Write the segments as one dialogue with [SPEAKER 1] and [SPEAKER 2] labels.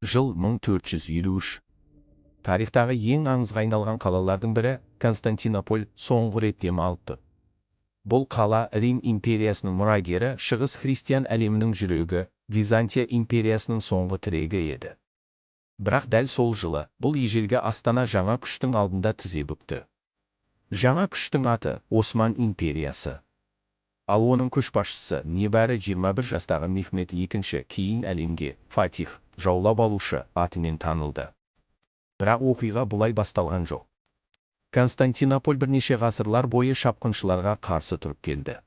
[SPEAKER 1] Жыл 1453. Тарихтағы ең аңызға айналған қалалардың бірі Константинополь соңғы рет дем алыпты. Бұл қала Рим империясының мұрагері, шығыс христиан әлемінің жүрегі, Византия империясының соңғы тірегі еді. Бірақ дәл сол жылы бұл ежелгі астана жаңа күштің алдында тізе бүкті. Жаңа күштің аты – Осман империясы. Ал оның көшбасшысы небәрі 21 жастағы Мехмед Екінші, кейін әлемге Фатих, жаулап алушы, атымен танылды. Бірақ оқиға бұлай басталған жоқ. Константинополь бірнеше ғасырлар бойы шапқыншыларға қарсы тұрып келді.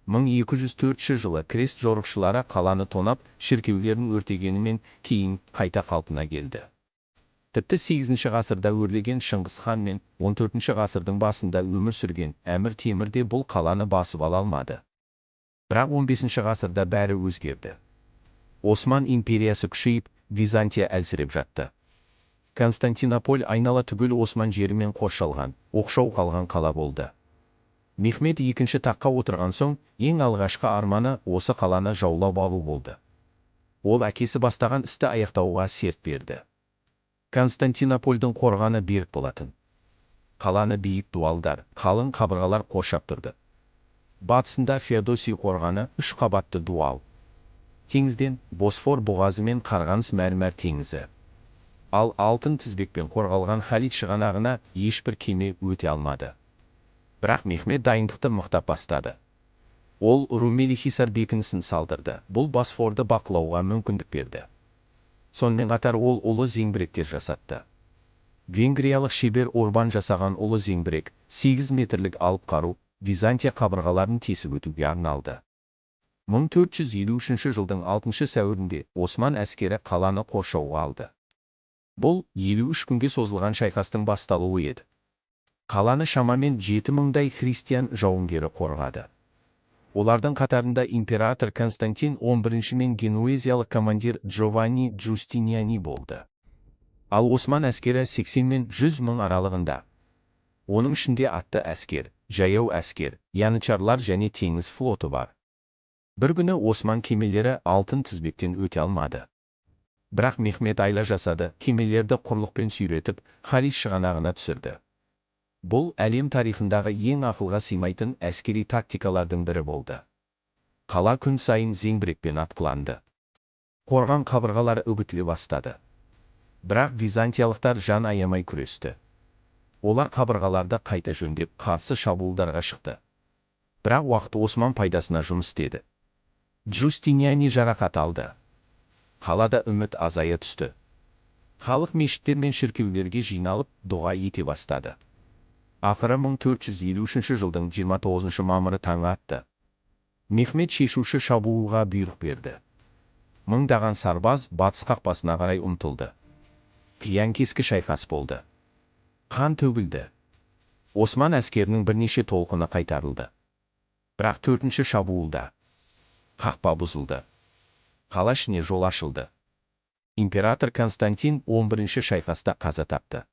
[SPEAKER 1] 1204 жылы крест жорықшылары қаланы тонап, шіркеулерін өртегенімен, кейін қайта қалпына келді. Тіпті 8 ғасырда өрлеген Шыңғыс хан мен 14 ғасырдың басында өмір сүрген Әмір Темір де бұл қаланы басып ала алмады. Бірақ 15 ғасырда бәрі өзгерді. Осман империясы күшейіп, Византия әлсіреп жатты. Константинополь айнала түгел Осман жерімен қоршалған, оқшау қалған қала болды. Мехмед Екінші таққа отырған соң, ең алғашқы арманы осы қаланы жаулап алу болды. Ол әкесі бастаған істі аяқтауға серт берді. Константинопольдің қорғаны берік болатын. Қаланы биік дуалдар, қалың қабырғалар қоршап тұрды. Батысында Феодосий қорғаны, үш қабатты дуал. Теңізден Босфор бұғазы мен Қарғаныс мәрмәр теңізі. Ал алтын тізбекпен қорғалған Халид шығанағына ешбір кеме өте алмады. Бірақ Мехмед дайындықты мықтап бастады. Ол Румели Хисар бекінісін салдырды. Бұл Босфорды бақылауға мүмкіндік берді. Сонымен қатар ол ұлы зеңбіректер жасатты. Венгриялық шебер Орбан жасаған ұлы зеңбірек, 8 метрлік алып қару, Византия қабырғаларын тесіп өтуге арналды. 1453 жылдың 6 сәуірінде Осман әскері қаланы қоршауға алды. Бұл 53 күнге созылған шайқастың басталуы еді. Қаланы шамамен 7000-дай христиан жауынгері қорғады. Олардың қатарында император Константин 11 мен генуэзиялық командир Джованни Джустиниани болды. Ал Осман әскері 80 мен 100 мың аралығында. Оның ішінде атты әскер, жаяу әскер, янычарлар және теңіз флоты бар. Бір күні Осман кемелері алтын тізбектен өте алмады. Бірақ Мехмед айла жасады, кемелерді құрлықпен сүйретіп, Халид шығанағына түсірді. Бұл әлем тарихындағы ең ақылға сыймайтын әскери тактикалардың бірі болды. Қала күн сайын зеңбірекпен атқыланды. Қорған қабырғалары үгітіле бастады. Бірақ византиялықтар жан аямай күресті. Олар қабырғаларды қайта жөндеп, қарсы шабуылдарға шықты. Бірақ уақыт Осман пайдасына жұмыс істеді. Джустиниани жарақат алды. Қалада үміт азая түсті. Халық мешіттер мен шіркеулерге жиналып, дұға ете бастады. Ақыры 1453 жылдың 29 мамыры таңы атты. Мехмед шешуші шабуылға бұйрық берді. Мыңдаған сарбаз батыс қақпасына қарай ұмтылды. Қиян-кескі шайқас болды. Қан төгілді. Осман әскерінің бірнеше толқыны қайтарылды. Бірақ төртінші шабуылда қақпа бұзылды. Қала ішіне жол ашылды. Император Константин 11 шайқаста қаза тапты.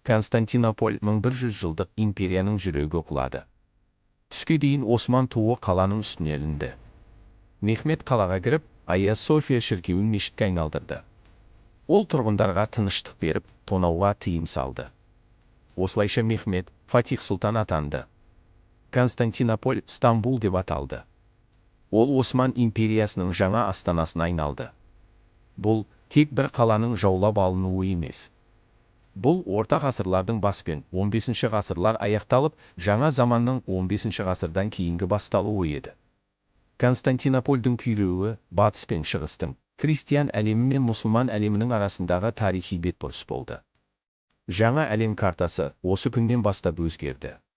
[SPEAKER 1] Константинополь, 1100 жылдық империяның жүрегі, құлады. Түске дейін Осман туы қаланың үстіне ілінді. Мехмед қалаға кіріп, Айя София шіркеуін мешітке айналдырды. Ол тұрғындарға тыныштық беріп, тонауға тыйым салды. Осылайша Мехмед Фатих сұлтан атанды. Константинополь Стамбул деп аталды. Ол Осман империясының жаңа астанасына айналды. Бұл тек бір қаланың жаулап алынуы емес. Бұл орта ғасырлардың басы пен 15 ғасырлар аяқталып, жаңа заманның 15 ғасырдан кейінгі басталуы еді. Константинопольдің күйреуі батыс пен шығыстың, христиан әлемі мен мұсылман әлемінің арасындағы тарихи бетбұрыс болды. Жаңа әлем картасы осы күннен бастап өзгерді.